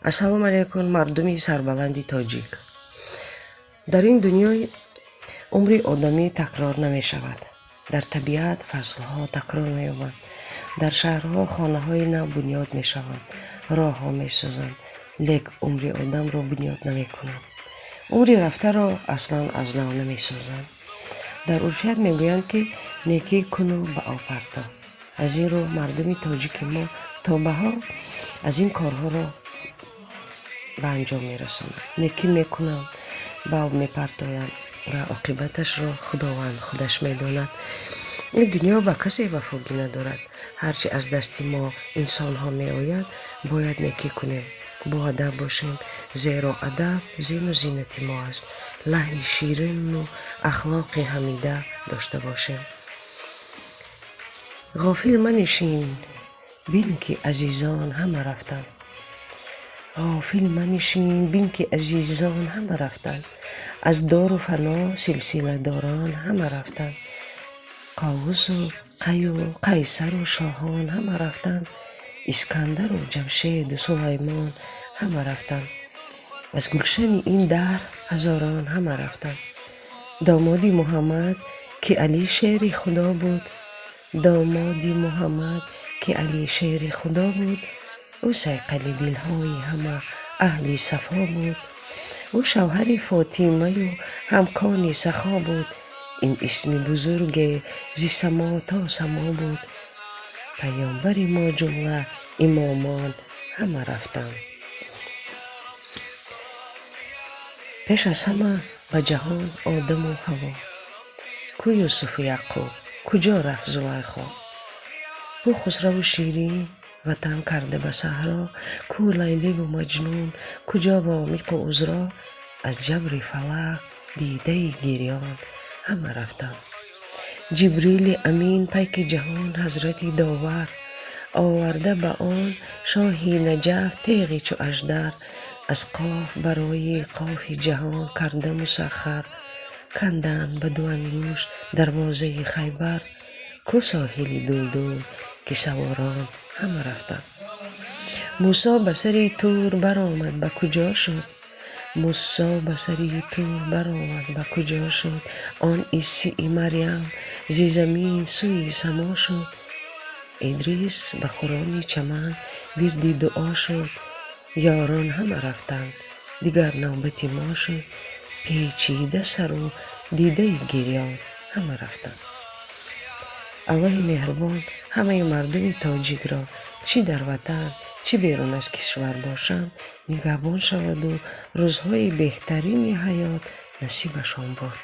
Ассалому алайкум, мардуми сарбаланди тоҷик. Дар ин дунё умри одамӣ такрор намешавад. Дар табиат фаслҳо такрор меёбанд. Дар шаҳрҳо хонаҳои нав бунёд мешаванд, роҳҳо месозанд, лек умри одамро бунёд намекунанд. Умри рафтаро аслан аз нав намесозанд. Дар урфият мегӯянд, ки некӣ куну ба об парто. Аз ин рӯ мардуми тоҷики мо то ба ҳол аз ин корҳоро ба анҷом мерасонанд. Некӣ мекунанд, ба об мепартоянд ва оқибаташро Худованд худаш медонад. Ин дунё ба касе вафогӣ надорад. Ҳарчи аз дасти мо инсонҳо меояд, бояд некӣ кунем, боадаб бошем, зеро адаб зину зинати мо аст. Лаҳни ширину ахлоқи ҳамида дошта бошем. Ғофил манишин, бин, ки азизон ҳама рафтанд. Ғофил манишин, бин, ки азизон ҳама рафтанд. Аз дору фано силсиладорон ҳама рафтанд. Ковусу Қаю Қайсару шоҳон ҳама рафтанд. Искандару Ҷамшеду Сулаймон ҳама рафтанд. Аз гулшани ин даҳр ҳазорон ҳама рафтанд. Домоди Муҳаммад, ки Алӣ шери Худо буд, домоди Муҳаммад, ки Алӣ шери Худо буд, ӯ сайқали дилҳои ҳама аҳли сафо буд. Ӯ шавҳари Фотимаю ҳамкони сахо буд. Ин исми бузурге зи само то само буд. Паёмбари мо, ҷумла имомон ҳама рафтанд. Пеш аз ҳама ба ҷаҳон Одаму Ҳаво. Ку Юсуфу Яъқуб, куҷо рафт Зулайхо? Ку Хусраву Ширин, ватан карда ба саҳро? Ку Лайливу Маҷнун, куҷо Вомиқу Узро? Аз ҷабри фалак дидаи гирён ҳама рафтанд. Ҷибрили амин, пайки ҷаҳон, ҳазрати довар, оварда ба он шоҳи Наҷаф теғи чу аждар, аз Қоф барои Қофи ҷаҳон карда мусаххар, канданд ба ду ангушт дарвозаи Хайбар. Ку соҳили Дулдул, ки саворон ҳама рафтанд? Мусо ба сари Тур баромад, ба куҷо шуд? Мусо ба сари Тур баромад, ба куҷо шуд? Он Исии Марьям зи замин сӯи само шуд. Идрис ба хурони чаман вирди дуо шуд. Ёрон ҳама рафтанд, дигар навбати мо шуд. Печида сару дидаи гирён ҳама рафтанд. Аллоҳи меҳрубон ҳамаи мардуми тоҷикро, чӣ дар ватан, чӣ берун аз кишвар бошанд, нигаҳбон шаваду рӯзҳои беҳтарини ҳаёт насибашон бод.